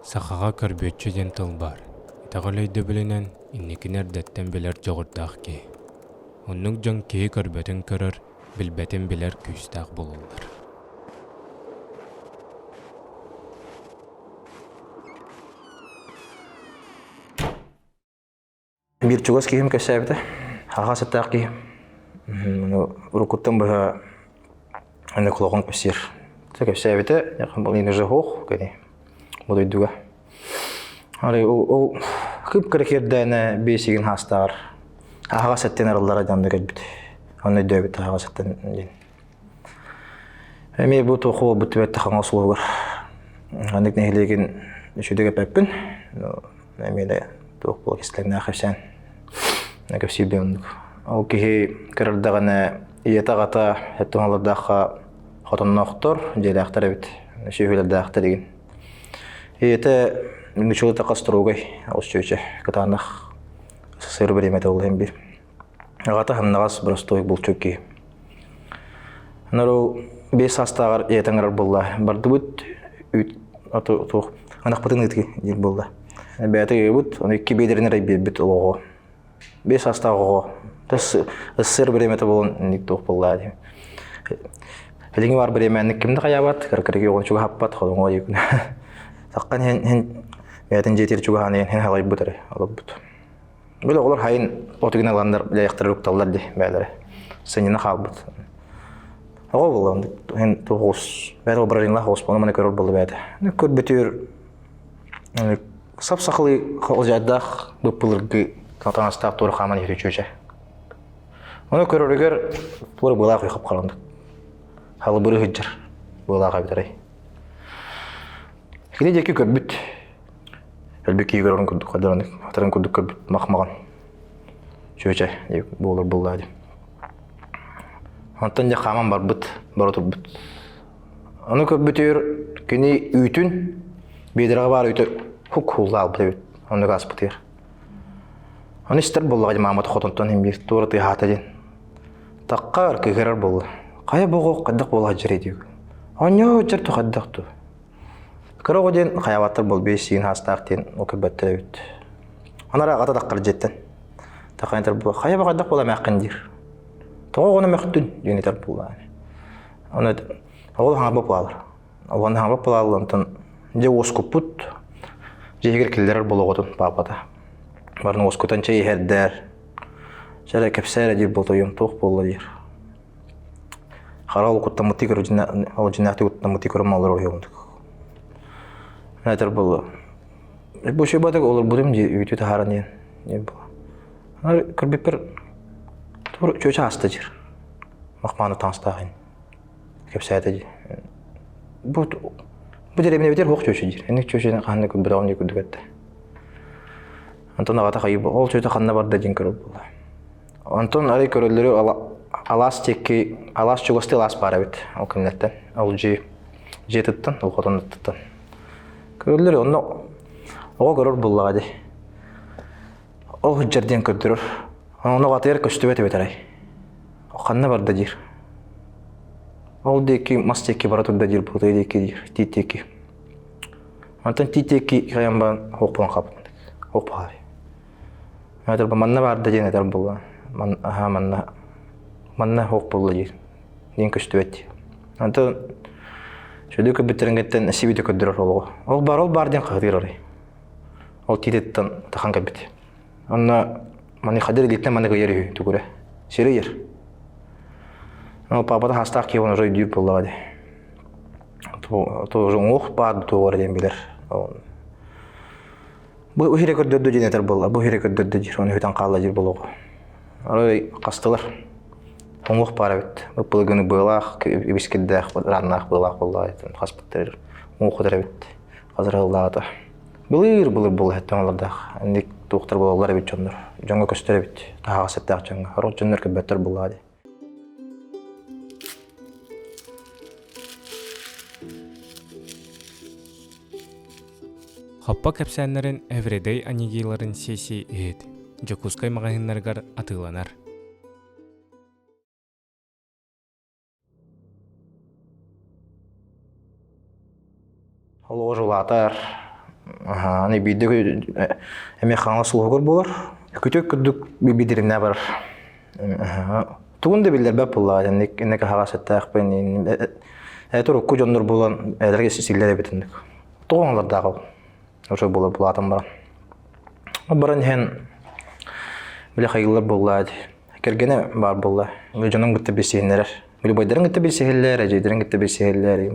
Сахаҕа көрбүөччү диэн тыл баар. Итэҕэл өйдөбүлүнэн инникини эрдэттэн билэр дьоҕурдаах киһи. Оннук дьон киһи көрбөтүн көрөр, билбэтин билэр күүстээх буолаллар. Биир чугас киһим кэпсээбитэ. Аҕа сыттаах киһи. Уруккуттан быһа аны кулаҕын кэпсиир. Кэпсээбитэ, уже хоох кини бу дойдуга. Ары ол кып-кыра кирдээнэ биэсигин хаастааҕар аһаҕас эттэн арыллара дьонно кэлбит. Онно өйдөөбүт аһаҕас эттэн диэн. Эмиэ бу туох буолбут түбэлтэ хаҥас уолугар. Ханнык нэһилиэгин үчүгэй эппэппин. Эмиэ да туох буола кистэлэҥнээх кэпсээн кэпсиирбин оннук. Ол киһи кырардаҕына ийэтэ-аҕата эттэн хотонноохтор, дьиэлээхтэр эбит, сүөһүлэрдээхтэр игин. Ийэтэ нучулата хастругай, олус чүөчэ, кытаанах сыр бириэмэтэ ол иһин биир. Аҕата ханнаҕас боростуой булчут киһи. Нору 5 саастааҕар ийэтэ ыҥырар буолла. Бардыбыт үүт туох ынахпытын ыытыы диир буолла. Бэйэтэ ыйыбыт, ону икки биэдэрин эрэ биэрбит оҕоҕо. 5 саастаах оҕо. Сыр бириэмэтэ буолан инник туох буолла дии. Билиҥҥи баар бириэмэни ким да хайаабат, кыракырыгы оҕону чугаһаппат, холоҥо диэкүн. Саххан иһин иһин бэйэтин дьиэтигэр чугаһаан иһин халайбыт эрэ олорбут. Били оҕолор хайын отугун ыланнар дьайахтары укталлар дии бээлэрэ. Сынньана хаалбыт. Оҕо буолла иһин тоҕус бэйэтэ ображениелаах оҕус буолла маны көрөр буолла бэйэтэ. Көрбүтүөр сап-сахалыы холдьайдаах быппылыргы таҥастаах туора хааман иһэр чүөчэ. Ону көрөрүгэр туора быылаах уйхап харанды. Халыбыры сылдьар быылаах эбитэрэй. Кини диэки көрбүт. Өлбүт киһи көрөрүн курдук, хадарын хатарын курдук көрбүт мах-маҕан. Чүөчэ буолар буоллаа дии. Онтон дьэ хааман барбыт, бара турбут. Ону көрбүтүгэр кини үүтүн, биэдэрэҕэ баар үүтэ хук хуулла албыт эбит. Оннук ааспытыгар. Ону истэр буоллаҕа дии маамата хотонтон иһин биир туора тыаһаата диэн. Таххар кыыһырар буолла. Хайа боҕо хайдах буола сылдьар диик. Оонньоо сылдьар ту хайдах ту. Кыра оҕо диэн хайаабаттар буол биэс сиин хаастаах диэн ол көрбөттөр эбит. Анара аҕата таххар дьиэттэн. Таххан этэр буолла. Хайа бо хайдах буола эмээххин диир. Тоҕо оҕону мөхтүн диэн этэр буолла. Оны оҕол хаҥарба буолалар. Оҕону хаҥарба буолалар онтон дьэ уоскуппут дьиэһигэр киллэрэр буолуоҕутун паапата. Барыны уоскутан чэй иһэрдээр. Чэ эрэ кэпсээ эрэ диир буолтойум туох буолла диир. Хара ол куттаммыттыы көрө ол дьинээхтик куттаммыттыы көрөн маллар уһуйумдук. Этэр буолла. Бу шөбөтөк олорбутум дии үүтү таһааран диэн. Диэн буолла. Көрбүппэр тур чүөчэ аста дьир. Махмааны таҥастаах ин. Кэпсээтэ дии. Бу бу дэриэбинэбитигэр суох чүөчэ диир. Инник чүөчэни хаһан да көрбөтөҕүм дии курдук этте. Онтон аҕата хайыы ол чүөчэ ханна барда диэн көрөр буолла. Онтон арай көрөллөрү алаас диэки алаас чугастыы алаас баар эбит ол кинилэртэн. Ол дьиэ дьиэтиттэн, ол хотонуттан. Көрөллөрү онно оҕо көрөр буоллаҕа дии. Ол сылдьар диэн көрдөрөр. Онно оҕатыгар көстүбэт эбит арай. Ханна барда диир. Ол диэки мас диэки бара турда диир буотуй диэки диир, тиит диэки. Онтон тиит диэки хайан баран хоох буолан хаалбыт. Хоох буолар. Этэр манна баарда диэн этэр буолла. Ман аһаа манна манна хоох буолла диир. Диэн көстүбэт дии. Онтон сүдү көрбүттэрин кэттэн сибити көрдөрөр олоҕу. Ол бар ол бар диэн хаһытыыр арай. Ол тиититтэн тахан кэлбит. Онно маны хадыр илииттэн маны ыйар үһү тугура. Сири ыйар. Ол папата хастаах киһи оны өйдүүр буоллаҕа дии. Тоже уҥуох баар туоҕар диэн билэр. Бу иһирэ көрдөрдө диэн этэр буолла. Бу иһирэ көрдөрдө диир. Оны үтэн хаалла диир буолуоҕу. Арай хастылар. Уҥуох баар эбит. Ыппылыгыны быалаах, ибискирдээх, раннаах быалаах буоллаҕа. Хаспыттар уҥуох эбит. Хазырыллаата. Былыр-былыр буола сыттан олордох. Инник туохтар буолаллар эбит дьоннор. Дьоҥҥо көстөр эбит. Таһаҕас сэттээх дьоҥҥо. Сорох дьоннор көрбөттөр буоллаҕа дии. Хоппо кэпсээннэрин Everyday анигииларын сиэси иһит. Дьокуускай маҕаһыыннарыгар атыыланар. Ол улаатар. Аны биирдэ эмиэ хаҥас улуһугар буолар. Күтүк курдук бидиримнэ барар. Тугун да биллэрбэт буоллаҕа инник инник аһаҕас эттээхпин это урукку дьоннор буолан эдэргэ силлэр эбит инник. Тоҕо оҥолордаах ол уже буолар булаатан баран. Баран иһэн били хайыллар буоллаа Кэргэнэ баар буолла. Дьонун кытта билсиһиннэрэр. Любойдарын кытта билсиһэллэр, эдьиийдэрин кытта билсиһэллэр.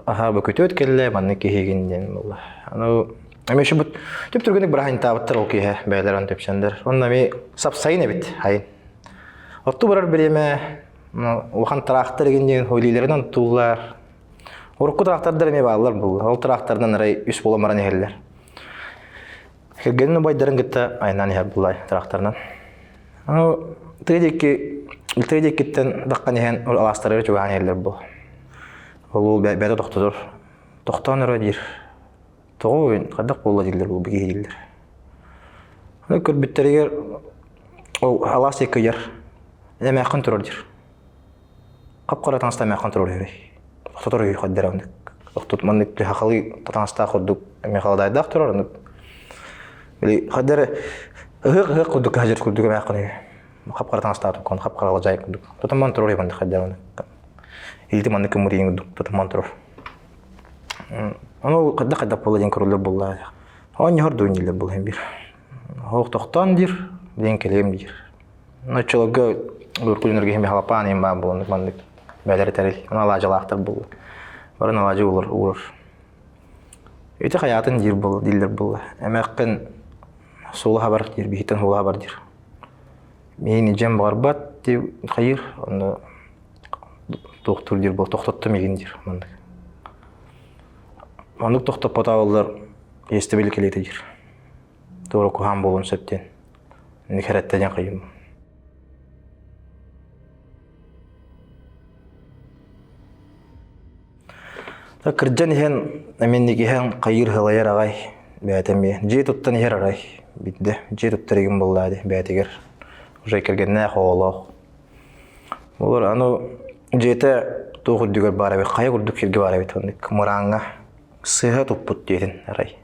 Аһаа бу күтүөт кэллэ, маннык киһигин диэн буолла. Аны эмиэ шубут түп түргэнник быраһынтаабыттар ол киһи бэйэлэрин түпсэннэр. Онно эмиэ сапсайын эбит айын. Отту барар бириэмэ улахан тыраахтар игин диэн илиилэринэн оттууллар. Урукку тыраахтардар эмиэ бааллар буолла. Ол тыраахтарынан арай үс буолан баран иһэллэр. Кэргэнин убайдарын кытта айаннаан иһэр буллай тыраахтарынан. Аны тыа диэки тыа диэкиттэн даххан иһэн ол алаастарыгар чугаһаан иһэллэр бу. Ол уол бэйэтэ тохтотор. Тохтоон өрө диир. Тоҕо хайдах буолла дииллэр бу киһи дииллэр. Аны көрбүттэригэр ол алаас диэки ыйар. Эмээххин турар диир. Хап-хара таҥаста эмээххин турар үһү. Тохтотор үһү хайдара оннук. Тохтот маннык хахалыы таҥастаах курдук эмиэ халадаайдаах турар оннук. Били хайдара ыһыах ыһыах курдук хаһдьар курдук эмээххин үһү. Хап-хара таҥастаах туккан хап-хара алжай курдук. Тотон турар үһү маннык хайдара оннук. Илити маннык кымырыйын курдук тотон турар. Ону хайдах хайдах буолла диэн көрөллөр буолла. Оонньоһор дуун дииллэр буолла биир. Оһох тохтоон диир, диэн кэлиэм диир. Оччолорго урукку дьоннорго иһин халапаан иһин баар буолан маннык бэлэр тэрил ону алаадьылаахтар буолла. Бары алаадьы уурар уурар. Ити хайаатын диир буолла дииллэр буолла. Эмээххин суула хабар диир биһиттэн суула хабар диир. Миин дьэм баҕарбат дии хайыыр онно туохтуур диир буолла тохтоттум игин диир маннык. Маннык тохтоппотооллор иэстэбил кэлиэтэ диир. Туора куһаан буолуон сөп диэн. Никэрэтте диэн хайым. Кырдьан иһэн эминник иһэн хайыыр хылайар аҕай бэйэтэ эмиэ дьиэ туттан иһэр арай биирдэ дьиэ туттар игин буоллаа дии бэйэтигэр уже кэргэннээх оҕолоох Олор аны дьиэтэ туох үрдүгэр баар эбит хайа курдук сиргэ баар эбит оннук мырааҥҥа сыыһа туппут диэтин арай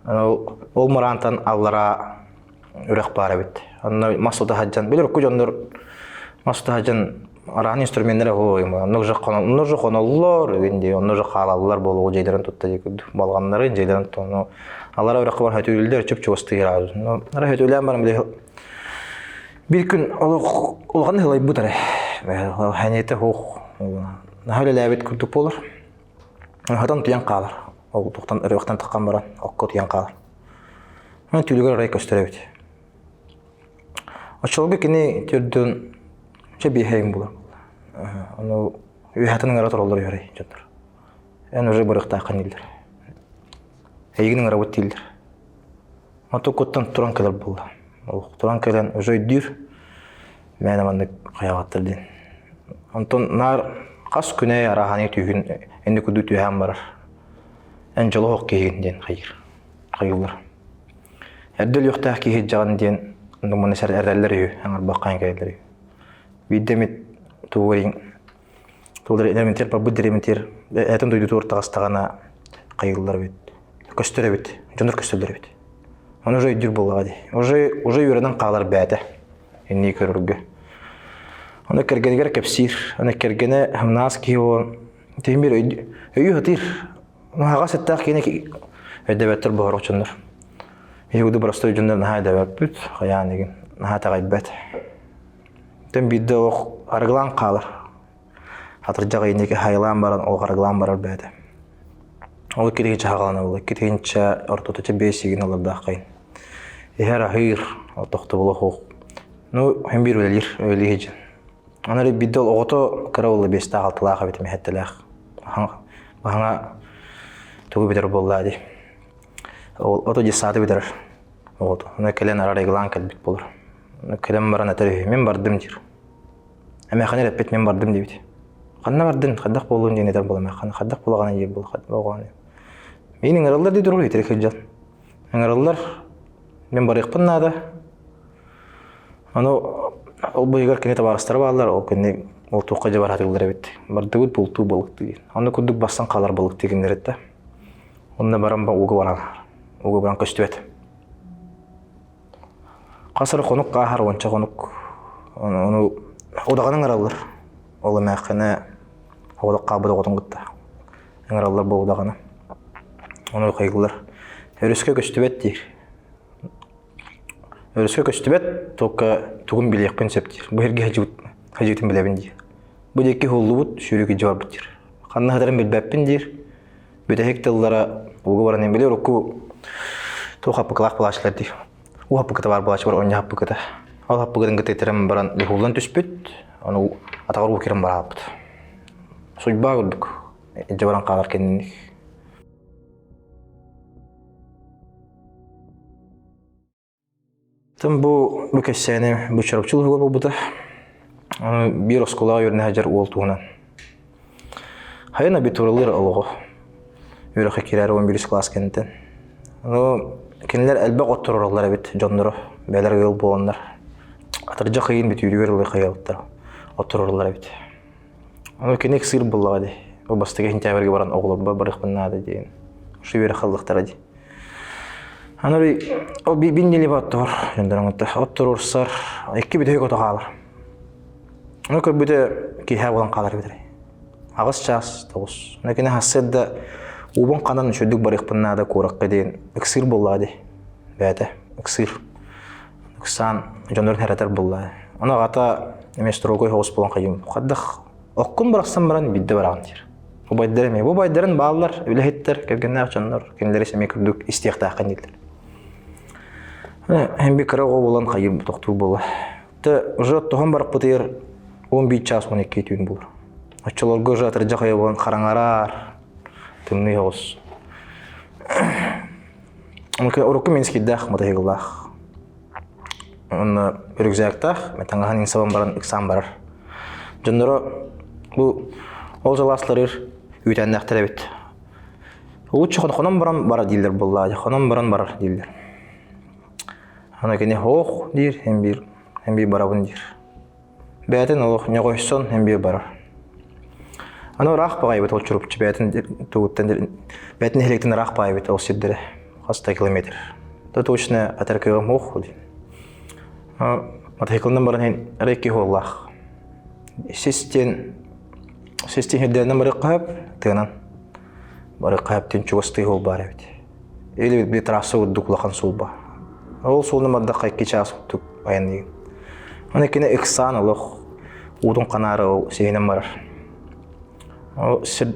Ол мыраантан аллараа үрэх баар эбит. Онно мас тута сылдьан, били урукку дьоннор мас тута сылдьан араан инструменнара онно уже онно уже хоноллор игин дии, онно уже хаалаллар буолуо дьиэлэрин тутта дии балҕаннарын дьиэлэрин тутта аллара үрэххэ бар хөтүүллэр чуп-чугастыыр аҕа. Ара хөтүүлээн баран били биир күн олох улахан ыһылайбыт эрэ. Ханьыта хуох наһаа үлэлээбит курдук буолар. Хатан утуйан хаалар. Ол туохтан ырыахтан таххан баран окко утуйан хаалар. Онон түүлүгэр арай көстөр эбит. Оччолорго кини төрдүн чэ биэһэйин булар. Ону үөһэтин ыҥыра тураллар үөрэй дьоннор. Эн уже барыахтааххын дииллэр. Эйигин ыҥырабыт дииллэр. Отуккуттан туран кэлэр буолла. Ол туран кэлэн уже өйдүүр. Мээнэ маннык хайаҕаттар диэн. Онтон наар хас күнэ арааһаны түүһүн энни курдук түһээн барар. Эн дьолоох киһигин диэн хайыыр. Хайыыллар. Эрдэ өлүөхтээх киһи дьаҕан диэн оннук сэр эрэллэр үһү, аҥарбаххаан кэлэллэр үһү. Биирдэ эмит тугу Тугу дэмитир барбыт дэмитир этин дойдутугар таҕыстаҕына хайыыллар эбит. Көстөр эбит. Дьоннор көстөллөр эбит. Ону уже өйдүүр буоллаҕа дии. Уже уже үөрэнэн хаалар бэйэтэ. Иннии көрөргө. Ону кэргэнигэр кэпсиир. Аны кэргэнэ хамнаас киһи буолан тиһин биир өйүү сатыыр. Аһаҕас эттээх киһини өйдөбөттөр буһар дьоннор. Иһигуду простой дьоннор наһаа өйдөбөппүт. Хайаан игин наһаа итэҕэйбэт. Тэн биирдэ олох арыгылаан хаалар. Атырдьах инники хайылаан баран олох арыгылаан барар бэйэтэ. Ол кириһичэ хаҕалана кириһинчэ ортотуча биэс игин олордооххайын. Иһэр аһыыр, тохтобула суох. Ну, һин биир үлэлиир, үлэлии сылдьан. Аны эрэ биирдэ ол оҕото кыра уола биэстээх алталаах эбит мэһэттэлээх. Баһаҥа тугу бүтэр буоллаа дии. Ол ото дьыссааты бүтэрэр оҕото. Аны кэлэн арыгылаан кэлбит буолар. Кэлэн баран этэр үһү, мин бардым диир. Эмээххин эрэппит мин бардым диэбит. Ханна бардын, хайдах буолуон диэн этэр буола эмээххин, хайдах буолаҕына диир буола. Миин ыҥыраллар дии турар итирик сылдьан. Ыҥыраллар, мин барыахпын наада. Ону ол быыһыгар кини табаарыстара бааллар, ол кини ол туохха дьэ бараатыллар эбит. Бардыбыт бултуу балыктыы диэн. Ону курдук бассан хаалар балыктыы кинилэр этэ. Онно баран ба ууга баран ууга баран көстүбэт. Хас эрэ хонук ааһар уонча хонук. Ону, ону удаҕан ыҥыраллар. Ол эмээххинэ оҕолох хаалбыт оҕотун кытта ыҥыраллар бу удаҕаны. Ону хайгылар. Өрүскэ көстүбэт диир. Өрүскэ көстүбэт, только тугун билиэхпин сөп диир. Бу сиргэ сылдьыбыт сылдьыбытын билэбин диир. Бу диэки уһуллубут, сүүрүк илдьэ барбыт диир. Ханна сытарын билбэппин диир. Бүтэһик тыллара ууга баран били урукку туох хаппыкылаах плащлар дии. Уу хаппыкыта баар плащ бар онньо хаппыкыта. Ол хаппыкытын кытта итирэн баран уһуллан түспүт, ону атаҕар уу кирэн бараабыт. Судьба курдук илдьэ баран хаалар кэнниник. Тым бу бу кэпсээни бу Чурапчы улууһугар буолбута. Аны биир оскуолаҕа үөрэнэ сылдьар уол туһунан. Хайан абитуралыыр олоҕу. Үөрэххэ киирээри 11 кылаас кэнниттэн. Ну, кинилэр элбэх отторороллор эбит дьонноро. Бэйэлэр ыал буоланнар. Атырдьах ыйын бүтүүрүгэр ылы хайабыттар. Отторороллор эбит. Ону кини ыксыыр буоллаҕа дии. Бу бастакы сентябрьга баран оҕолорбор барыахпын наада диэн. Ушу үөрэх ыллахтара дии. Аны ол бин нили оттоор дьондорон отторурсар икки бүтэһик ото хаалар. Ону көрбүтэ киэһэ буолан хаалар эбит Аҕыс чаас тоҕус. Ону кини хассыарда уубун ханан үчүгдүк барыахпын наада куоракка диэн ыксыыр буоллаҕа дии. Бэйэтэ ыксыыр. Ыксаан дьоннорун хэрэтэр буолла. Ону аҕата эмиэ строгой соҕус буолан хайым хайдах оккун бырахсан баран биирдэ бараҕын диир. Убайдар эмиэ бу убайдарын бааллар, үлэһиттэр, кэргэннээх дьоннор, кинилэри эмиэ курдук истиэхтээххин дииллэр. Һэм би кыра оҕо буолан хайым тохтуур буолла. Тэ уже оттоһон бараппытыгар 11 чаас 12 түүн буолар. Оччолорго уже атырдьах ыйа буолан хараҥарар, тымныы соҕус. Урукку Минскийдээх мотоцикллаах. Уонна рюкзактаах, таҥаһын сабан баран ыксаан барар. Дьонноро бу ол жаласларыр үүтээннээхтэр эбит. Лучше хонон баран барар дииллэр буоллаа, хонон баран барар дииллэр. Аны кини хоох диир, эн биир, эн биир барабын диир. Бэйэтин олох ньоҕойсон эн биир барар. Аны ыраах баҕайбыт ол Чурапчы бэйэтин тугуттан бэйэтин нэһилиэктэн ыраах баҕайбыт ол сирдэрэ хас да километр. То точно атар кыаҕым суох диэн. Мотоциклынан баран иһин эрэ икки уоллаах. Систиэн систиэн сирдэринэн барыахха сөп, тыанан барыахха сөп диэн чугастыы суол баар эбит. Или би трасса курдук улахан суол баар. Ол суолунан бардахха икки чаас курдук айанныйын. Аны кини ыксаан олох уутун ханаары ол сиһинэн барар. Ол сир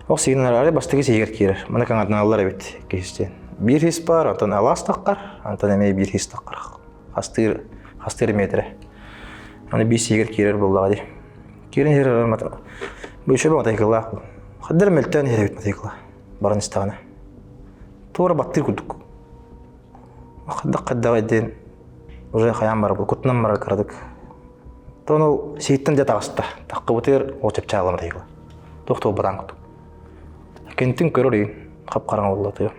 ол сиһинэн араары бастакы сиһигэр киирэр. Маны каҥатыналлар эбит киһистиэн. Биир хис баар, онтон алаас таххар, онтон эмиэ биир хис таххар. Хастыыр, хастыыр метрэ. Аны биир сиһигэр киирэр буоллаҕа дии. Киирэн иһэр бу үчүгэй матайкылаах. Хаддар мөлтөөн иһэр эбит матайкыла. Баран истэҕинэ. Туора баттыыр курдук. Хайдах-хайдаҕай диэн уже хайаан барабыл, кутунан барар кыратык. Тон ол сииттэн дьэ таҕыста. Таххыбытыгар ол чэпчаалама тайыла. Туох туолбатаан курдук. Кентин көрөр иин, хап-хараҥа буолла тыа.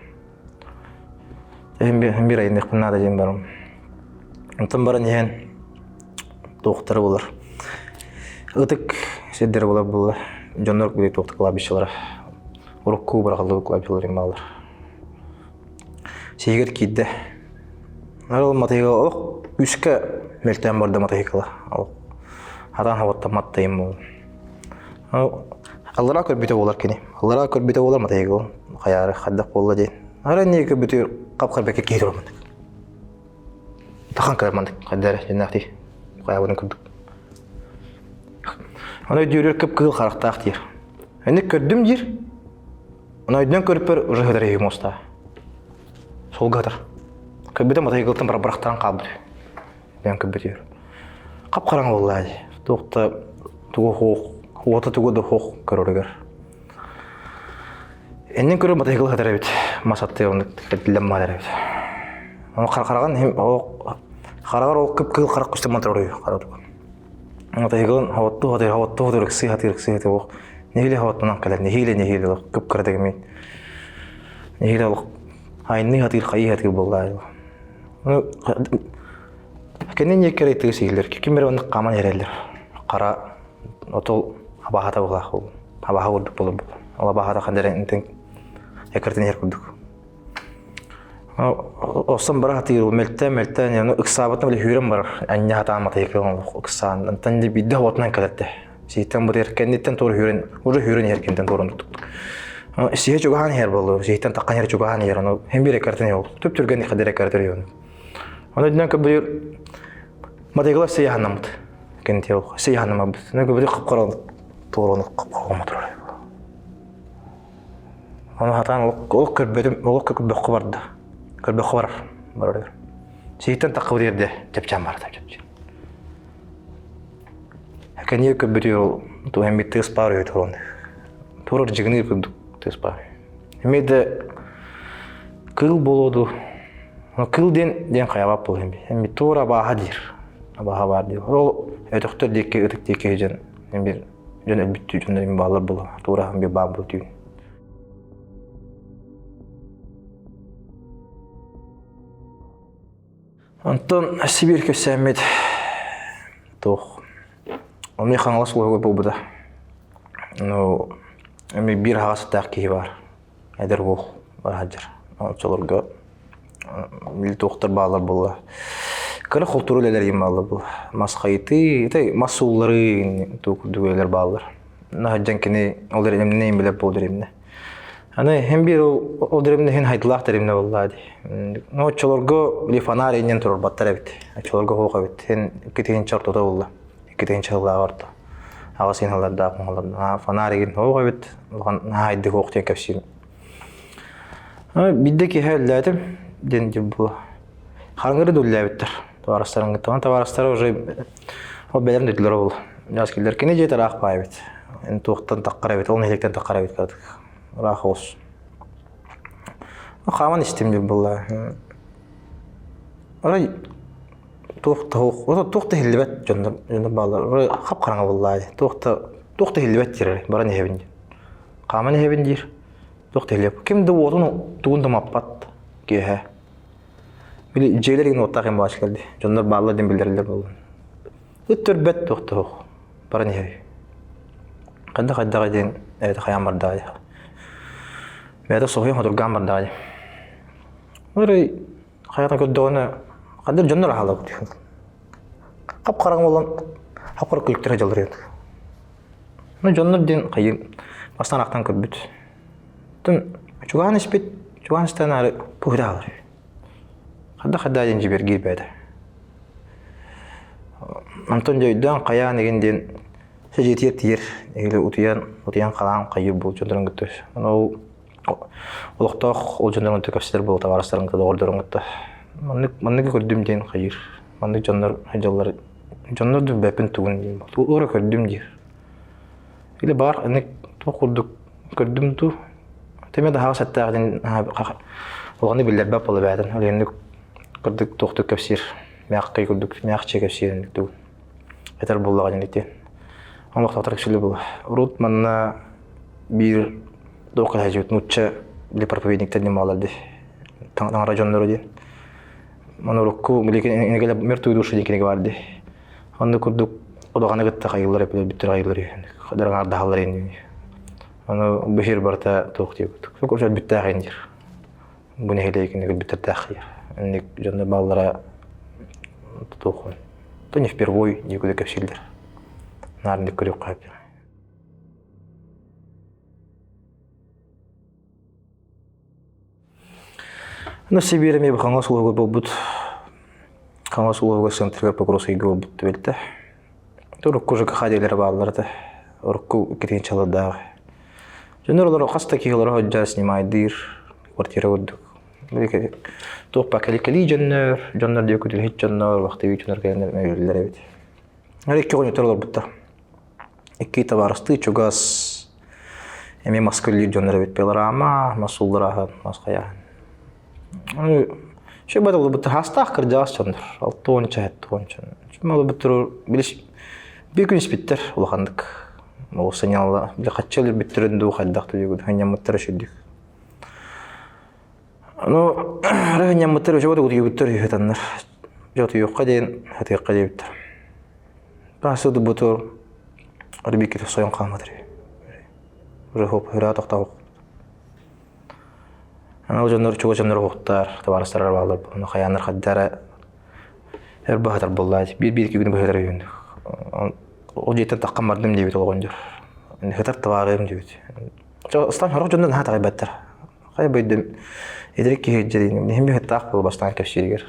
Эһим биир айыныахпын наада диэн барым. Онтон баран иһэн туохтара булар. Ытык сирдэрэ булар буолла. Дьоннор били туохта кладбищелара. Урукку быраҕыллыбыт кладбищелар бааллар. Сиһигэр киирдэ. Ол матыйга олох күүскэ мөлтөөн барда матыйкала. Ол хатан хабаттан маттайым буолла. Аллараа көрбүтэ буолар кини. Аллараа көрбүтэ буолар матыйга хайаары хайдах буолла диэн. Ара эмиэ көрбүтүгэр хап-харбакка киһи турар маннык. Тахан кэлэр маннык хайда эрэ дьиннээхтии хайаабытын курдук. Аны өйдүүрүгэр кып-кыһыл харахтаах диир. Инник көрдүм диир. Аны өйдөнөн көрүппэр уже сытар иһи муостаа. Суолга сытар. Көрбүтүм матайгылтан бырахтаран хаалбыт. Диэн көрбүтүгэр. Хап-хараҥа буолла дии. Туох да тугу хуох, уота тугу да хуох көрөрүгэр. Иннин көрөр матайгыл сытар эбит. Мас аттыгар оннук кэтиллэн баар эбит. Ону хараҕын хараҕар ол кып-кыһыл харах көстөн матар оройу харатыгар. Матайгылын хотту хатыр хотту хатыр ыксыы хатыр ыксыы хатыр олох нэһиилэ хоттунан кэлэр нэһиилэ нэһиилэ олох кып-кыра дэгэмин нэһиилэ олох айныы хатыыр хайыы хатыыр буоллаа Кэннин диэки тыас иһиллэр ким эрэ оннук хааман эрэллэр хара отол абаһата булаах абаһа курдук буолар ол абаһата ханна эрэ интэн Эккирэтэн иһэр курдук. Осон бара сатыыр, мөлтөөн мөлтөөн, ону ыксаабытын били сүүрэн барар. Анньа сатаан матайыкы ыксаан. Онтон биирдэ оботунан кэлэрдэ. Сиһиттэн бытыйар кэнниттэн туора сүүрэн, уже сүүрэн иһэр кэнниттэн туора оннук. Сиһэ чугаһаан иһэр буолла, сиһиттэн таххан иһэр чугаһаан иһэр, ону һин биир эккирэтэн иһэр. Түп-түргэнник хадыр эккирэтэр иһэр. Ону үрдүнэн көбүлүр матайгылар сыйаһаннаммыт. Кэнниттэн сыйаһаннаммыт. Ону көбүлүр хап-хара туора хап-хара турар. Ону сатаан олох көрбөтүм, олох көрбөххө барда. Көрбөххө барар. Барар. Сиһиттэн таххыбыт эрдэ чэпчээн барда чэпчээн. Кэнниэ көрбүтү ол туһан бит тыас баар үһү туран. Турар дьигини курдук тыас баар. Эмиэ да кыыл буолуо дуу. Кыыл диэн диэн хайабап буолуо эми. Эми туора абааһа диир. Абааһа баар диир. Ол өтөхтөр диэки ытык диэки дьон эми дьон өлбүттүү дьоннор эми бааллар буолуо. Туораһын би баар буолуо түүн. Онтон Сибиир кэпсээммит туох Ону Хаҥалас улууһугар буолбута. Ну, эми биир аһаҕас сыттаах киһи баар. Эдэр уол бара сылдьар. Оччолорго били туохтар бааллар буолла. Кыра холтур үлэлэр диэн бааллар буолла. Мас хайытыы, ити мас суулларыы туох курдук үлэлэр бааллар. Наһыдьан кини ол дэриэбинэ билэр буол дэриэбинэ. Аны һин биир ол дэриэбинэ һин хайдылаах дэриэбинэ буолла дии. Ну оччолорго били фонарь иннин турарбаттар эбит. Оччолорго суох эбит. Һин иккитинчи ортото буолла. Иккитинчи сыллааҕы орто. Аҕыс сыллардаах оҥолордо. Фонарь игин суох эбит. Улахан наһаа айдык суох диэн кэпсиир. Биирдэ киэһэ үллээтим диэн дьыл буолла. Хараҥары да үллээбиттэр. Табаарыстарын кытта. Табаарыстара уже ол бэлэм дойдулара буолла. Дьаас киллэр. Кини дьиэтэ ыраах баай эбит. Эн туохтан таххар эбит, ол нэһилиэктэн таххар эбит кыратык. Ыраах оҕус. Хааман истим дьыл буолла. Арай туох да туох да иһиллибэт дьоннор дьоннор бааллар. Хап-хараҥа буолла дии. Туох да туох да иһиллибэт диир баран иһэбин диэн. Хааман иһэбин диир. Туох да иһиллибэт. Ким да уотун тугун да маппат киэһэ. Били дьиэлэр игин уоттаах им баачылар дии. Дьоннор бааллар диэн биллэрэллэр буоллун. Ыт төрбөт туох да суох. Баран иһэр. Хайдах хайдаҕай диэн эбэтэ хайаан бардаҕай дии. Бэйэтэ соһуйан хотургаан бардаҕай дии. Арай хайата көрдөҕүнэ ханна дьоннор аһаалабыт хап-хараҥа буолан хап-хара күлүктэр дьаллар Ну дьоннор диэн хайыы бастаан ахтан көрбүт. Тун чугаһан испит, чугаһан истэн аары пуһура хаалар. Хайда-хайда диэн дьибэргиир бэйэтэ. Онтон дьэ өйдөөн хайаан игин диэн сидьиэтигэр тиийэр, эһиги утуйан, утуйан халаан хайыыр буол дьоннорун кытта. Ол олохтоох ол дьоннорун кытта кэпсэтэр буол табаарыстарын кытта, доҕордорун кытта. Маннык манныгы көрдүм диэн хайыыр. Маннык дьоннор дьаллар дьоннор да билбэппин тугун диэн Уура көрдүм диир. Или баар аны туох курдук көрдүм дуу. Тэме да хаҕас эттээх диэн улаханнык биллэрбэт буола бээтин. Ол курдук туохтук кэпсиир. Мягкай курдук мягче кэпсиир тугун. Этэр буоллаҕа диэн ити. Олохтоохтор кэпсииллэр буолла. Урут манна биир туох кэһэдьибит нуучча били проповедниктэр диэн бааллар дии. Таҥара дьонноро диэн. Маны урукку били мертвые души диэн кинигэ баар дии. Онно курдук удаҕаны кытта хайыылар эпилэр бүтүр хайыылар хадараңаардаһаллар инни. Ону быһыр барыта туох диэбит. Сук өлбүттээх ин диир. Бу нэһилиэкини өлбүттэрдээх диир. Инник дьонно бааллара туохун. То не впервой диэкүдэ кэпсииллэр. Наар инник көрүөххэ сөп. Ну, Сибиир эмиэ Хаҥалас улууһугар буолбут. Хаҥалас улууһугар центрыгар Покровскайга буолбут түбэлтэ. Урукку ЖКХ дьиэлэрэ бааллар этэ. Урукку кирпииччэлэрдээх. Дьоннор олору хас да киһи олоро сылдьар, снимайдыыр, квартира курдук. Туох баар кэлии дьоннор, дьоннор диэки үлэһит дьоннор, вахтовик дьоннор кэлэннэр мөҕүллэр эбит. Икки оҕонньоттор олорбуттар. Икки табаарыстыы чугас эмиэ маска үлэлиир дьоннор эбит пилорама, мас уулларааһын, мас хайааһын. Үчүгэй ылбыт хаастаах кырдьаҕас дьоннор, 60 70 Ылбыттар биир күн испиттэр улаханнык. Ол сынньалла били хаччы өлөрбүттэрин дуу хайдах дуу сынньаммыттара үчүгдүк. Ну, сынньаммыттар үчүгэй утуйбуттар үһү Дьэ утуйуохха диэн сатыахха диэбиттэр. Сыдыбытыр арбикки сойон хаамматыр. Уже хоп, хыра тохтоох. Аны ол дьоннор чугас дьоннор уһуктар, табаарыстар бааллар. Ону хайааннар хайдара өр баһатар буоллаа. Биир-биир күн быһытар үһүн. Ол дьиэттэн таххан бардым диэбит оҕонньор. Хытар табаарым диэбит. Ыстан сорох дьоннор наһаа таҕайбаттар. Хайа бөйдөм эдэр киһи дьэриин иһин быһыттаах буол бастаан кэпсииригэр.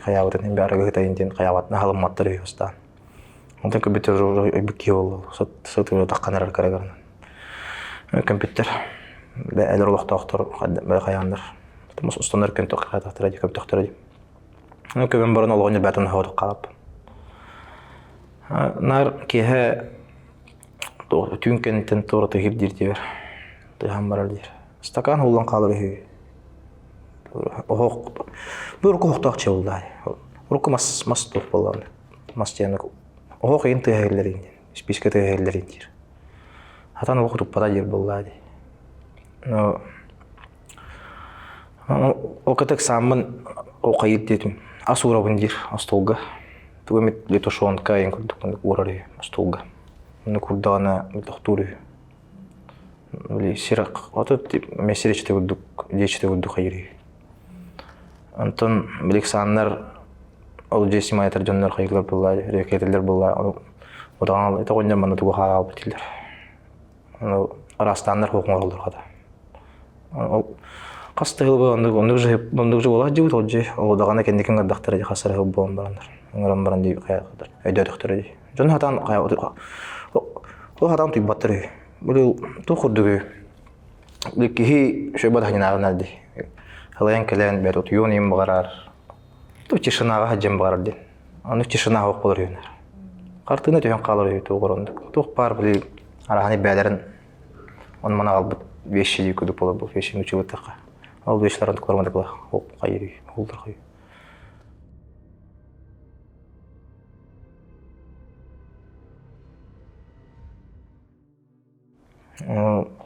Хайаабытын иһин арыгы хытайын диэн хайаабатын аһылымматтар үһү бастаан. Онтон көбүтэр өйбүт киһи буолла. Сытыгы таххан эрэр кырагарынан. Көмпүттэр. Элэр олохтоохтор хайааннар. Устаннар көмтөх хайатахтара дии көмтөхтөрө дии. Көмөн баран олоҕун бээтин хоодук хаалап. Наар киэһэ түүн кэнниттэн туора тыһыр диир диэбэр. Тыһан барар диир. Стакан ууллан хаалар үһү. Оһох бу урукку оһохтоох чэй буолла. Урукку мас мас туох буолла. Мас диэн оһох иин тыаһа иһиллэр диэн. Спичка тыаһа иһиллэр диир. Хатан олох туппата диир буолла дии. Но Ол кытык сааммын ол хайыыр диэтим. Ас уурабын диир остуолга. Тугу эмит били тушенка эҥин курдук уурар үһү остуолга. Онно курдаҕына тохтуур үһү. Били сир ото эмиэ сир иччитэ курдук дьиэ иччитэ курдук хайыыр үһү. Онтон били ыксааннар ол дьиэ симаайтар дьоннор хайыылар буолла, рекетэлэр буолла. Отаҕан ити оҕонньор манна тугу хаалбыт дииллэр. Ону араастааннар суох оҥороллор хата. Ол хас да сыл оннук оннук же оннук же буолар дьиэбит ол дьиэ ол даҕаны кэнникин ыҥырдахтара дии хас эрэ сыл буолан бараннар ыҥыран баран дии хайаатар өйдөөтөхтөрө дии. Дьон сатаан ол сатаан туйбаттар үһү. Бу туох курдук үһү. Бу киһи шөбө таһынааҕынар дии. Халайан кэлэн бэт утуйуон иһин баҕарар. Ту тишинаҕа сылдьан баҕарар диэн. Ону тишина суох буолар үһүнэр. Хартыына түһэн хаалар үһү туох ороннук. Туох баар били араһаны бээлэрин он мана аҕалбыт вещи дии курдук буолар бу вещи нучулаттахха. Ол вещилар онтуклар мандыкла хайыр улдар хой.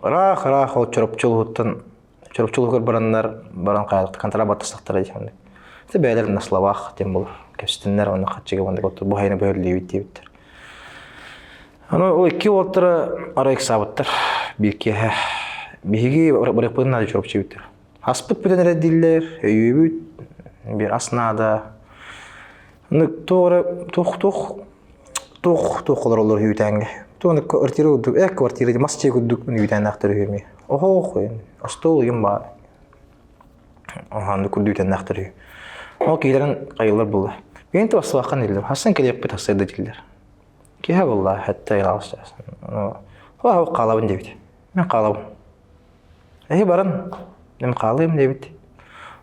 Ыраах-ыраах ол Чурапчы улууһуттан Чурапчы улууһугар бараннар баран контракт баттастахтара дии Ити бэйэлэр на словах диэн буолар. Кэпсэтиннэр уонна хаччыга уонна бу хайаны бөһүллүүбүт диэбиттэр. Аны ол икки уолтара арай ыксаабыттар биир киэһэ. Биһиги барыахпытын наада Чурапчы эбиттэр. Аспыт бүтэн эрэ дииллэр, өйүүбүт, биир ас наада. Аны туох эрэ туох туох туох туох олороллор үүтээҥҥэ. Туох квартира курдук, э квартира мас дьиэ курдук үүтээннээхтэр үһү эмиэ. Оһох, остуол ыйым баар. Оһаанны курдук үүтээннээхтэр үһү. Ол киһилэрин хайыллар буолла. Биһин туоссуоххан дииллэр. Хассан кэлиэхпит хасса да дииллэр. Киһи буолла, хэтте ыйаҕас. Оһох хаалабын диэбит. Мен хаалабын. Эһи баран, мин хаалыам диэбит.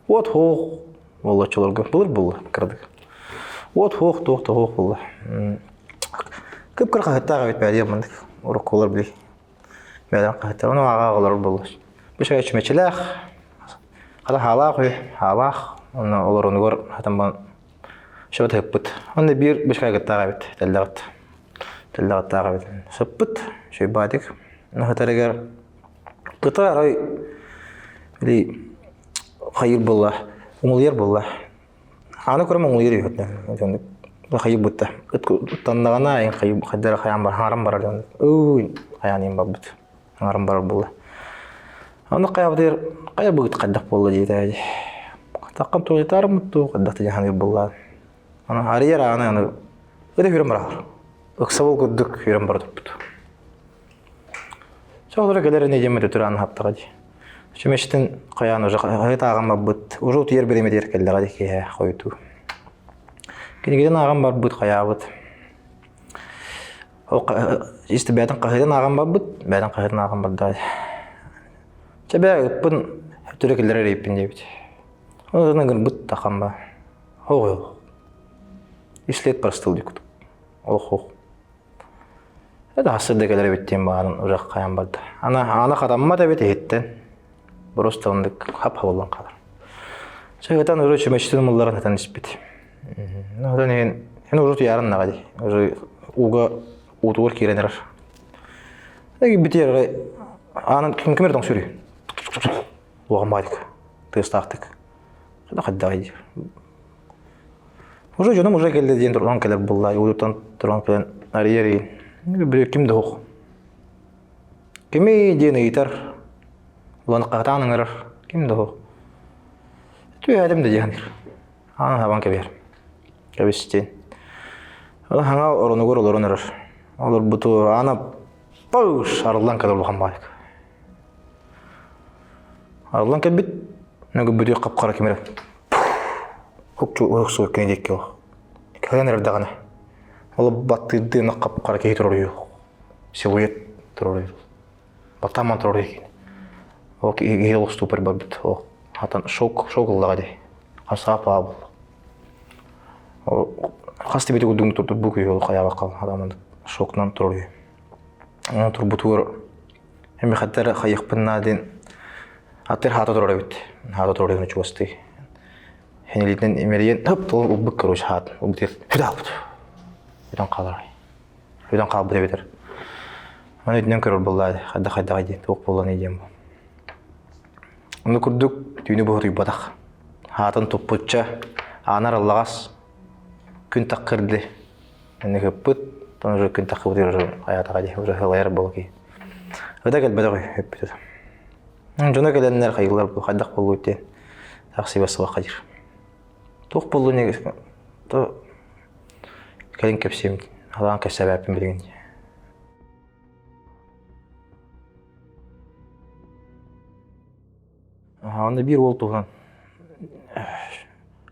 Уот хуох буолла оччолорго. Былыр буолла кырадык. Уот хуох туох да хуох буолла. Кып-кыра хаһыттаах эбит бээ диэн маннык уруккулар били. Бэйэлэрин хаһыттар. Ону ааҕа олорор буолла. Бу шага чүмэчилээх, хата хаалаах үһү, хаалаах. Онно олорунугар хатан шөбө тыһыппыт. Онно биир бышкайгыттаах эбит, тэллэҕит. Тэллэҕиттаах эбит. Сыппыт, шөйбаатик. Наһытарыгар Кыта арай били хайыр буолла, уҥулуйар буолла. Ааны көрөн уҥулуйар үһү. Хайыр бутта. Ыттаннаҕына айын хайдара хайаан бар, хаҥаран барар. Ыы хайаан иһин барбыт. Хаҥаран барар буолла. Аны хайабытыгар хайа быгыт хайдах буолла диэтэ. Таххан туойутаарыммыт дуу, хайдах да ханыыр буолла. Аны арыйар ааны аны ыта хүрэн барар. Ыксабыл курдук хүрэн бара турбут. Соҕотура кэлэр ини диэммит өтөр хаптаҕа дии. Чүмэчитин хайаан уже хаһыат ааҕан барбыт, уже утуйар бириэмэтигэр кэллэҕэ дии киэһэ хойутуу. Кинигэтин ааҕан барбыт, хайаабыт. Ол исти бэйэтин хаһыатын ааҕан барбыт, бэйэтин хаһыатын ааҕан барда. Чэ бээ ыппын өтөрө киллэрэр эбиппин диэбит. Онон ыҥырбыт тахамба. Оҕо Ислет простыл дии кутук. Олох Это сырда кэлэр эбит диэн баарын уже хайан барда. Ана ана хатаммат эбит иһиттэн. Просто оннук хап-хабыллан хаалар. Чагытан уже чүмэчитин умулларан хатан испит. Одан иһин эн уже туйааран наҕа дии. Уже ууга уутугар киирэн эрэр. Битиэр аанын ким кимер тоҥсүрүй. Улахан баайдык. Тыастаахтык. Хайдаҕай диир. Уже дьонум уже кэллэ диэн туран кэлэр буолла. Уйуттан туран кэлэн арыйар иин. Били ким да суох. Кимий диэн ыйытар. Улан хаһытаан ыҥырар. Ким да суох. Түһээтим да диэн. Аан хабан кэбиһэр. Кэбистин. Ол хаҥа оронугар олорон эрэр. Олорбуту аана пауш арыллан кэлэр улахан баайык. Арыллан кэлбит. Нөгүбүтү хап-хара кимирэ. Хукчу уһуксу кини диэкки ол. Кэлэн эрэр даҕаны. Ол баттыырдыы хап-хара киһи турар үһү. Силуэт турар үһү. Баттааман турар үһү кини. Ол киһи олох ступор барбыт. Ол хатан шок, шок ыллаҕа дии. Хамсаап буолла. Хас да бити курдук турбут үһү ол хайаабакка адаман шокунан турар үһү. Онон турбутугар эмиэхэттэр хайыахпын наа диэн аттыр хаата турар эбит. Хаата турар эбит чугастыы. Хенилитинэн имэрийэн хып тыл ылбыт короче хаатын. Ылбыт хүдэ Бүтэн хаалар. Бүтэн хаалбыт эбитэр. Аны итинэн көрөр буоллаа хайдах-хайдах диэн туох буолланый диэн бу. Ону курдук түүнү быһа утуйбатах. Хаатын туппучча аанар аллаҕас күн таккырды. Аны ыппыт, тон уже күн таккыбыт уже хайаатаҕа дии, уже сылайар буола киһи. Ыта кэлбэтэх үһү өппүт. Дьоно кэлэннэр хайыылар бу хайдах буолуой диэн тахсыба суох диир. Туох буоллун то кэлин кэпсиэм, халаан кэпсээбэппин билигин. Онно биир уол туһунан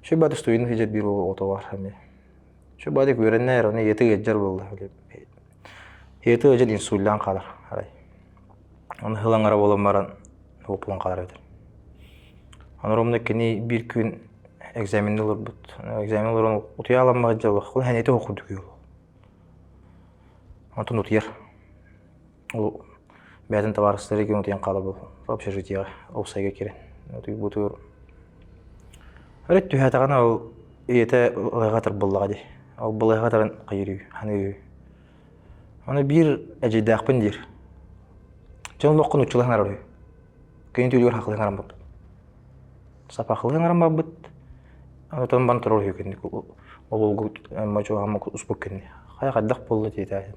Сүбэ тустуйун сылдьар биир уол оҕото баар эмиэ. Сүбэ үөрэннээр, ону ийэтэ ыалдьар буолла. Ийэтэ ыалдьан инсульдаан хаалар арай. Ону сыл аҥара буолан баран уоппулан хаалар эбит. Ону ровно кини биир күн экзамены олорбут. Экзамен олорон утуйа аламмат дьоллоох. Ол хэнэтэ суох курдук үһү. Онтон утуйар. Ол бэйэтин табаарыстара ким утуйан хаалар буолла. Общежитиеҕа, уопсайга киирэн. Утуйбутугар Өрүт түһээтэҕинэ ол ийэтэ ылыаҕа атар буоллаҕа дии. Ол былыаҕа атарын хайыыр үһү, ханыыр үһү. Аны биир эдьиийдээхпин диир. Дьон олоххун уччулаһан арар үһү. Кини түүлүгэр хахылыһан аран барбыт. Сапахылыһан аран барбыт. Онтон баран турар үһү кинини ол уолгу мочуоһамма успут кинини. Хайа хайдах буолла диэтэ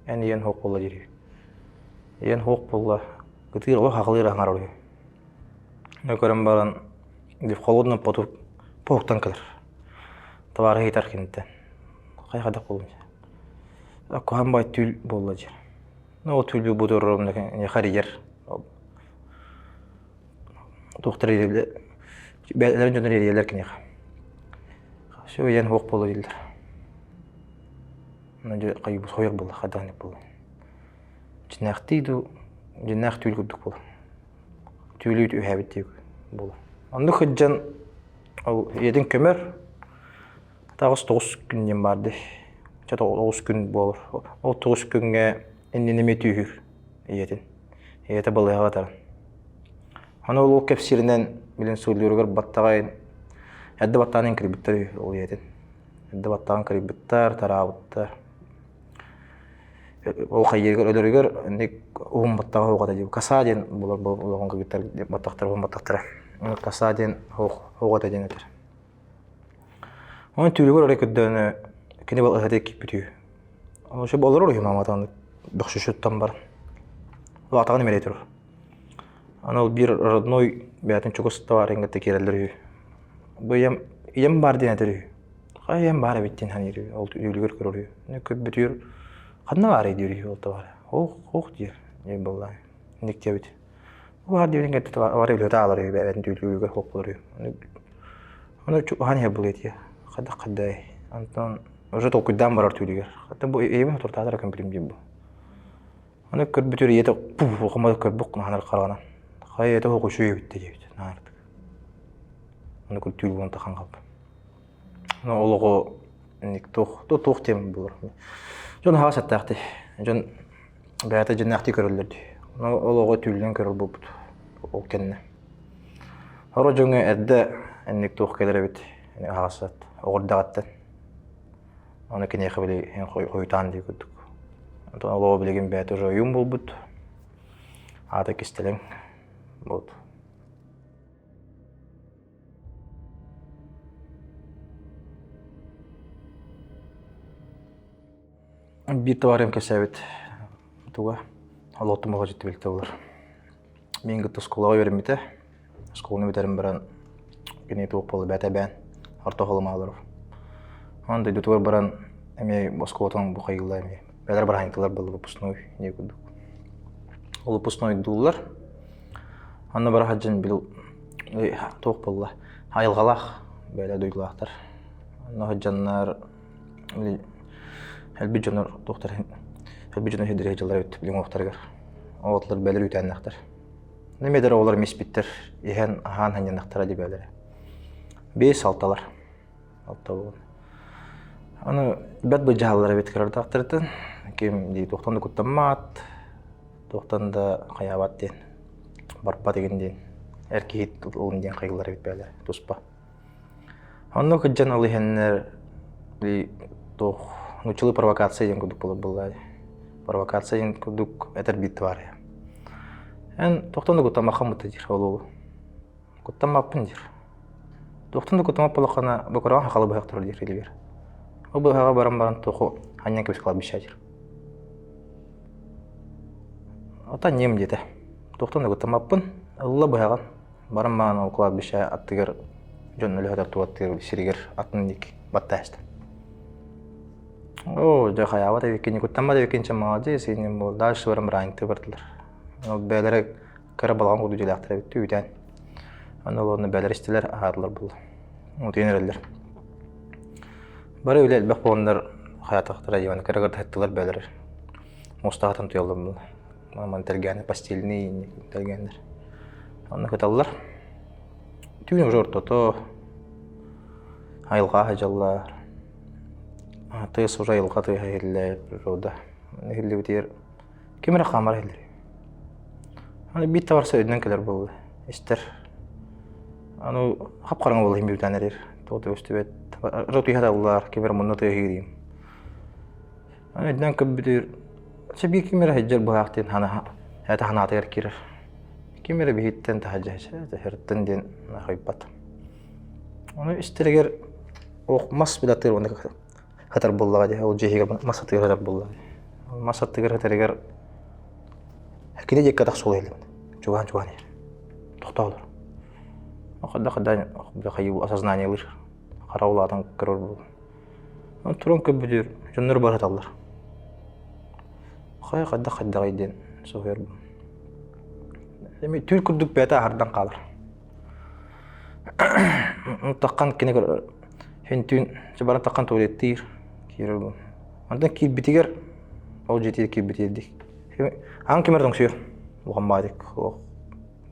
Эн ийэн суох буолла диир үһү. Ийэн суох буолла. Ытыыр олох хахылыыр аҥарар үһү. Көрөн баран холодно поту поһуктан кэлэр. Табаарыһы ыйытар киниттэн. Хайа хайдах буоллун Куһаҕан баай түүл буолла диир. Ну ол түүл буолбут харыйар. Туохтар бэйэлэрин дьоннор эрийэллэр киниэхэ. Все ийэн суох буолла дииллэр. Хайбыт хойор буолла хайдах буолла. Дьиннээхтии дуу, дьиннээх түүл курдук буолла. Түүлүү түһээбит дии буолла. Оннук сылдьан ол ийэтин көмөр 9 күн диэн баар дии. Чэ 9 күн буолар. Ол 9 күҥҥэ иннин эмиэ түүһүүр ийэтин. Ийэтэ балыыһаҕа батаран. Аны ол кэпсииринэн билин суоллууругар баттаҕайын эрдэ баттаан кырбыттар үһү ол ийэтин. Эрдэ баттаан кырыйбыттар, тараабыттар. Ол хайыырыгар өлөрүгэр инник уһун баттаҕа суох этэ дии. Каса диэн буолар олоҕун кыргыттар баттахтара уһун баттахтара. Каса диэн суох этэ диэн этэр. Онон түүлүгэр эрэ көрдөөнө кини балыыһата киирбит үһү. Ону сөп олорор үһү маамата бөхсүшүттэн баран. Ол атаҕын имэрийэ турар. Аны ол биир родной бэйэтин чугас табаарыһын кытта киирэллэр үһү. Бу ийэм, ийэм баар диэн этэр үһү. Хайа ийэм баар эбит диэн саныыр үһү. Ол түүлүгэр көрөр үһү. Көрбүтүгэр ханна баарый диир үһү ол табаары. Ох, ох диир. Диир буолла. Инник диэбит. Баар диэбитин кытта табаары үлэтэ аалар үһү бэйэтин түүлүгэр суох буолар үһү. Аны чугаһаан иһэр буолуо этиэ. Хайдах хайдай. Онтон уже толкуйдаан барар түүлүгэр. Хата бу ийэбин отуртаатар көмпүтүм диир бу. Аны көрбүтүр ийэтэ пух хомойо көрбүк наһанар хараҕынан. Хайа ийэтэ суох үчүгэй эбит диэбит наһаардык. Аны көр түүл буолан тахан хаалбыт. Ну олоҕу инник туох туох диэн буолар. Дьон аһаҕас аттаахтый. Дьон бэйэтэ дьиннээхтии көрөллөр дии. Ону ол оҕо түүлүнэн көрөр буолбут. Ол кэннэ. Хоро дьоҥҥо эрдэ инник туох кэлэр эбит аһаҕас ат оҕурдаҕыттан. Аны киниэхэ били хойутаан дии курдук. Онтон олоҕо билигин бэйэтэ уже ойуун буолбут. Аата кистэлэҥ. Вот. Биир табаарым кэпсээбит туга олоттум оҕо дьиттибилтэ болар. Мин кытта оскуолаҕа үөрэммитэ. Оскуоланы бүтэрэн баран кини туох буолла бэт эбээн орто холомо олорор. Онон дойдутугар баран эмиэ оскуолатын бу хайыылла эмиэ. Бэлэр бараһынтылар буолла выпускной дии курдук. Ол выпускнойдууллар. Онно бара сылдьан бил туох буолла айылҕалаах бэйэлэр дойдулаахтар. Онно сылдьаннар элбит дьоннор туохтар элбит дьоннор сирдэргэ дьыллар эбит билиҥ уохтарыгар. Оҕотулар бэлэр үүтээннэхтэр. Немедер оҕолор миспиттэр иһэн аһаан ханньанахтара дибэлэрэ. Биэс алталар. Алта буолан. Аны бэрт быдьаһаллар эбит кырардахтарыттан ким дии туохтан да куттаммат, туохтан да хайаабат диэн барбат игин диэн эр киһи ылын диэн хайыллар эбит бээлэр туспа. Онно кыдьан ол иһэннэр туох нууччалыы провокация диэн курдук буолар буоллаа Провокация диэн курдук этэр биир баар. Эн туохтан да куттаммаккын бутта диир ол уолу. Куттаммаппын диир. Туохтан да куттаммат буоллаххына бу көрөҕүн хахалы быһах турар диир илибиэр. Ол быһаҕа баран баран туоху анньан кэбис кладбища диир. Оттон ньим диэтэ. Туохтан да куттаммаппын. Ылла быһаҕын. Баран баран ол кладбище аттыгар дьон өлөһөтөр туаттыыр сиригэр атын диэки баттаһыста. Оо, дьэ хайаабат эбиккин, куттаммат эбиккин чэ молодец, иннин буол. Дальше баран быраанньыктыы бардылар. Ол бэйэлэрэ кыра балаҕан курдук дьиэлээхтэр эбит үүтээн. Аны ол онно бэйэлэрэ истилэр, аһаатылар буолла. Утуйан эрэллэр. Бары үлэ элбэх буоланнар хайаатахтара дьиэни кыра кырдьыттылар бэйэлэрэ. Муостаҕа туйаллар буолла. Маман тэлгээнэ постельный тэлгээннэр. Онно кыталлар. Түүн уже ортото айылҕа дьаллар. Тыас уже айылҕа тыаһа иһиллэр природа. Иһиллибитигэр ким эрэ хаамара иһиллэр. Аны биир табарса өйдөнөн кэлэр буолла. Истэр. Аны хап-хараҥа буолла иһин бүтэн эрэр. Тоҕо да көстүбэт. Ыры тыаһа таллар, ким эрэ мунна тыаһыыр Аны өйдөнөн көрбүтүгэр Чэ биир ким эрэ сылдьар быһаах диэн хана это ханаатыгар киирэр. Ким эрэ биһиттэн таһырдьа сырыттын диэн хойбот. Ону истэригэр ох мас билатыыр уонна хатар буоллаҕа дии. Ол дьиэһигэр мас аттыгар хатар буоллаҕа дии. Мас аттыгар хатарыгар кини диэки атах суола иһиллибит. Чугаһаан-чугаһаан иһэр. Тохтоолор. Хайдах хайыы осознаниелыыр. Хара улаатан көрөр буолла. Туран көрбүтүгэр дьоннор барыталлар. Хайа хайдах хайдаҕый диэн соһуйарбын. Эми түүл курдук бэйэтэ аһардан хаалар. Таххан кини хин түүн баран таххан туалеттыыр киирэр Онтон киирбитигэр ол дьиэтигэр киирбитигэр дик. Аан кимэр тоҥсуйар улахан баадик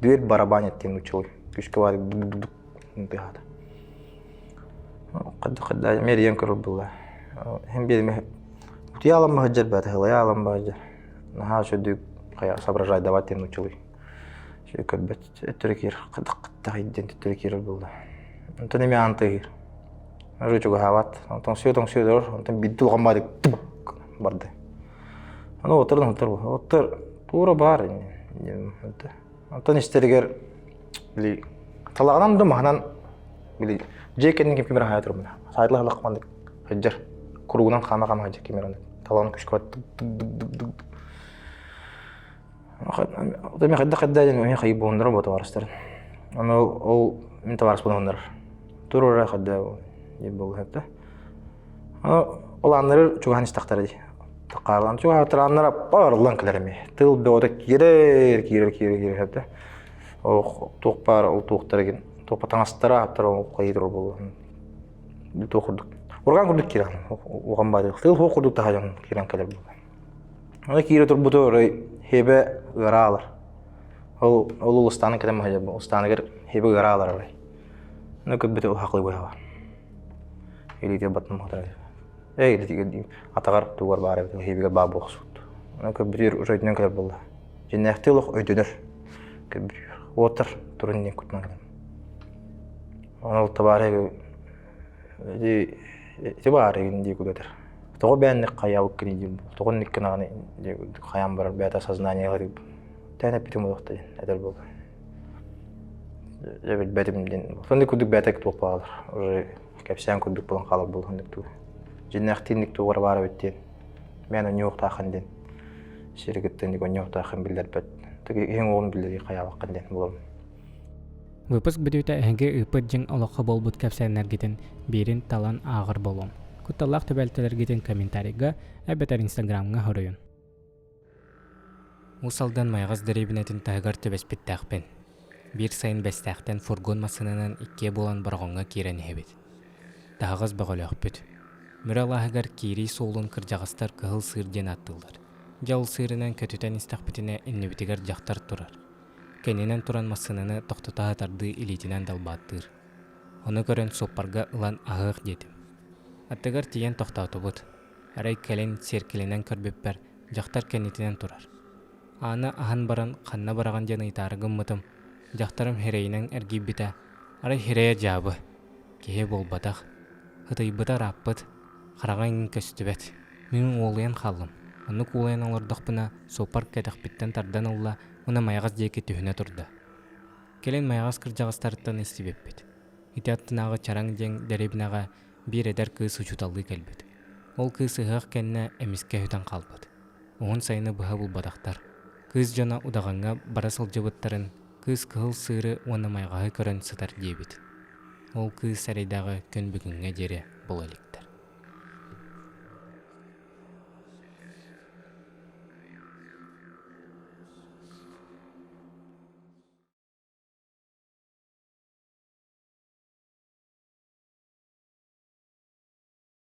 дверь барабанит диэн нууччалыы күүскэ баадик дук тыаһаата. Хайда эмиэ эрийэн көрөр буолла. Һин биэримэ утуйа аалан баһыдьар бэт, ыһылайа аалан баһыдьар. Наһаа үчүгэй хайа соображайдавать диэн нууччалыы. Үчүгэй көрбөт өттүрэ киир хаттаҕай диэн төттөрү киирэр буолла. Онтон эмиэ аан тыаһыыр. Уже чугаһаабат. Онтон тоҥсуйа турар, онтон биирдэ улахан баадык барды. Аны оттор оттор оттор туора баар Онтон истэригэр били талаҕынан да маһынан били дьиэ кэннин ким кимэр хаайа турбуна. Саайдылах алах маннык сылдьар. Куругунан хаама-хаама сылдьар кимэр оннук. Талаҕын күскэ дык дык Эми хайдах хайда диэн эмиэ хайыы буолуннара буо табаарыстарын. Аны ол мин табаарыспын уһуннарар. Туруора хайда диэн буолла да. Аны ол ааннары чугаһан истэхтэрэ дии. Хаалан чугаһаатар ааннара барыллан кэлэр эмиэ. Тыл бөҕөтө киирэр, киирэр, киирэр, киирэр да. Ол туох баар ол туохтара гин туох таҥастара аттара ол хайыы турар буолла. Туох курдук. Урган курдук киирэн уган баар. Тыл хуох курдук таһайан киирэн кэлэр буолла. Аны киирэ турбуту орой хебе ыараалар. Ол ол улустааны кэлэн маһыйа устааныгар хебе ыараалар арай. Аны көрбүтэ ол хақлы быһаҕа. Илиитигэр баттым хотор. Эй илиитигэр атаҕар тугар баар эбит хебигэр баа буохсут. Аны көрбүтүгэр уже өйдөнөн кэлэр буолла. Дьиннээхтии олох өйдөнөр. Көрбүтүгэр уоттар турун диэн кутунан кэлэн. Оны ол табаарыһы ити ити баар игин дии кудатар. Тоҕо бээнник хайаабыккыный диир тоҕо инниккин аҕаны дии курдук хайаан барар бэйэтэ сознаниеҕа тээн эппитим буолуохта диэн этэр буолла. Дьэ билбэтим диэн. Соннук курдук бэйэтэ туох баалар. Уже кэпсээн курдук буолан хаалар буолуон тугу. Дьиннээхтии инник тугу баар эбит диэн. Мээн онньуохтаахын диэн. Сири кытта инник онньуохтаахын биллэрбэт. Иһиҥ уоҕун биллэрии хайаабаккын диэн буоларым. Выпуск бүтүүтэ эһиги ыыппыт дьиҥ олоххо буолбут кэпсээннэргитин биирин талан ааҕар буолуом. Кутталлаах түбэлтэлэргитин комментарийга эбэтэр инстаграмҥа хоруйун. Уус Алдан Майаҕас дэриэбинэтин таһыгар түбэспиттээхпин. Биир сайын Бэстээхтэн фургон массыынанан иккиэ буолан Бороҕоҥҥо киирэн иһэбит. Таһаҕас бөҕөлөөхпүт. Мүрү алааһыгар киирии суолун кырдьаҕастар Кыһыл Сыыр диэн ааттыыллар. Дьэ ол сыырынан көтүтэн истэхпитинэ иннибитигэр дьахтар турар. Кэннинэн туран массыынаны тохтото сытардыы илиитинэн далбааттыыр. Ону көрөн суоппарга ылан аһыах диэтим. Аттыгар тиийэн тохтоотубут. Арай кэлин сиэркилэнэн көрбүппэр дьахтар кэннитинэн турар. Ааны аһан баран ханна бараҕын диэн ыйытаары гыммытым, дьахтарым сирэйинэн эргийбитэ, арай сирэйэ дьаабы, киһи буолбатах, ытыйбыта ырааппыт, хараҕа иҥин көстүбэт. Мин уолуйан хааллым. Оннук уолуйан олордохпуна, суоппар кэтэхпиттэн тардан ылла уонна майаҕас диэки түһүнэ турда. Кэлин майаҕас кырдьаҕастарыттан истибиппит. Ити аттынааҕы Чараҥ диэн дэриэбинэҕэ биир эдэр кыыс учууталлыы кэлбит. Ол кыыс ыһыах кэннэ эмискэ сүтэн хаалбыт. Уһун сайыны быһа булбатахтар. Кыыс дьоно удаҕаҥҥа бара сылдьыбыттарын кыыс кыһыл сыыры уонна майҕаһы көрөн сытар диэбит. Ол кыыс эрэйдээҕи күн бүгүҥҥэ диэри була иликтэр.